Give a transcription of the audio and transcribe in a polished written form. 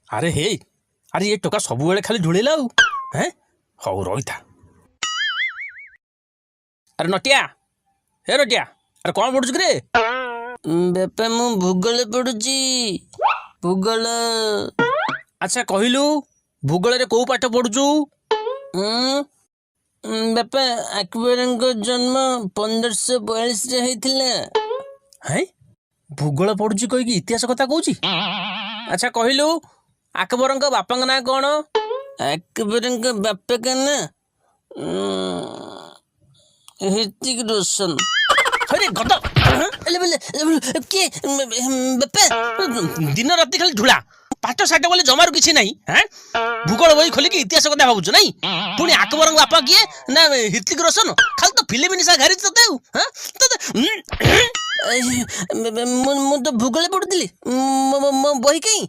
ଆରେ ହେ, ଆରେ ଏ ଟୋକା ସବୁବେଳେ ଖାଲି ଢୁଳେଇଲା ଆଉ। ହେଁ, ହଉ ରହିଥା। ଆରେ ନଟିଆ, ହେ ନଟିଆ, ଆରେ କ'ଣ ପଢୁଛୁ କିରେ? ବାପା, ମୁଁ ଭୂଗୋଳ ପଢୁଛି, ଭୂଗୋଳ। ଆଚ୍ଛା କହିଲୁ, ଭୂଗୋଳରେ କୋଉ ପାଠ ପଢୁଛୁ? ବାପା, ଆକବରଙ୍କ ଜନ୍ମ 1542ରେ ହେଇଥିଲା। ହେଁ, ଭୂଗୋଳ ପଢୁଛି କହିକି ଇତିହାସ କଥା କହୁଛି। ଆଚ୍ଛା କହିଲୁ, ଆକବରଙ୍କ ବାପାଙ୍କ ନାଁ କ'ଣ? ଆକବରଙ୍କ ବାପାଙ୍କ ନାଁ ହୃତିକ ରୋଶନ। ହରେ ଗଧ! ହେଲେ ବେଲେ କିଏ ବାପା? ଦିନ ରାତି ଖାଲି ଢୁଳା, ପାଠ ସାଠ ବୋଲି ଜମାରୁ କିଛି ନାହିଁ। ହେଁ, ଭୂଗୋଳ ବହି ଖୋଲିକି ଇତିହାସ କଥା ଭାବୁଛୁ ନାଇଁ? ପୁଣି ଆକବରଙ୍କ ବାପା କିଏ ନା ହୃତିକ ରୋଶନ। ଖାଲି ତ ଫିଲ୍ମ ନିଶା ଘାରିଛି ତତେ ଆଉ। ହାଁ, ତତେ ମୁଁ ତ ଭୂଗୋଳ ପଢୁଥିଲି, ମୋ ବହି କାହିଁ?